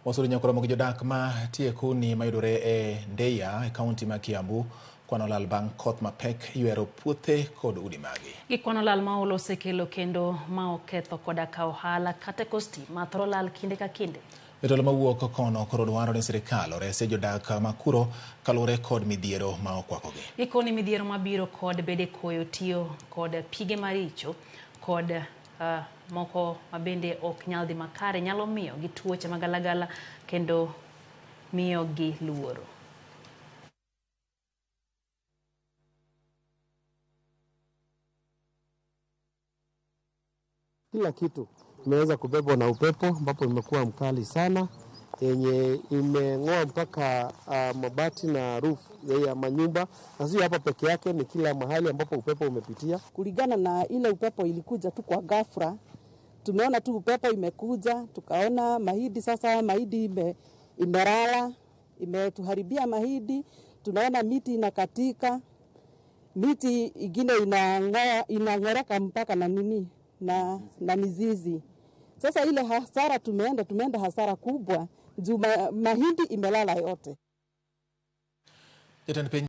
Wasudo nyaka romo gi jodak ma tie koni mayudore e Ndeya e kaunti ma Kiambu kwano lal bang' koth mapek ywero puothe kod udi magi. Gikwano lal ma olo osekelo kendo ma oketho koda ka ohala kata teko stima thoro lal kinde ka kinde. Jotelo mawuok kono koro dwaro ni sirikal orese jodak ma kuro kaluwore kod midhiero ma okwakogi. Gikoni midhiero mabiro kod bede koyo tiyo kod pige maricho kod moko mabende ok nyal dhi makare nyalo miyo gi tuoche magalagala kendo miyo gi luoro. Kila kitu imeweza kubebwa na upepo ambapo imekuwa mkali sana, yenye imeng'oa mpaka mabati na roof ya manyumba, na sio hapa peke yake, ni kila mahali ambapo upepo umepitia. Kulingana na ile upepo ilikuja tu kwa ghafla, tumeona tu upepo imekuja, tukaona mahindi sasa, mahindi imelala, imetuharibia mahindi. Tunaona miti inakatika, miti ingine inang'oreka mpaka na nini na mizizi. Sasa ile hasara tumeenda hasara kubwa juu mahindi imelala yote. Jatend piny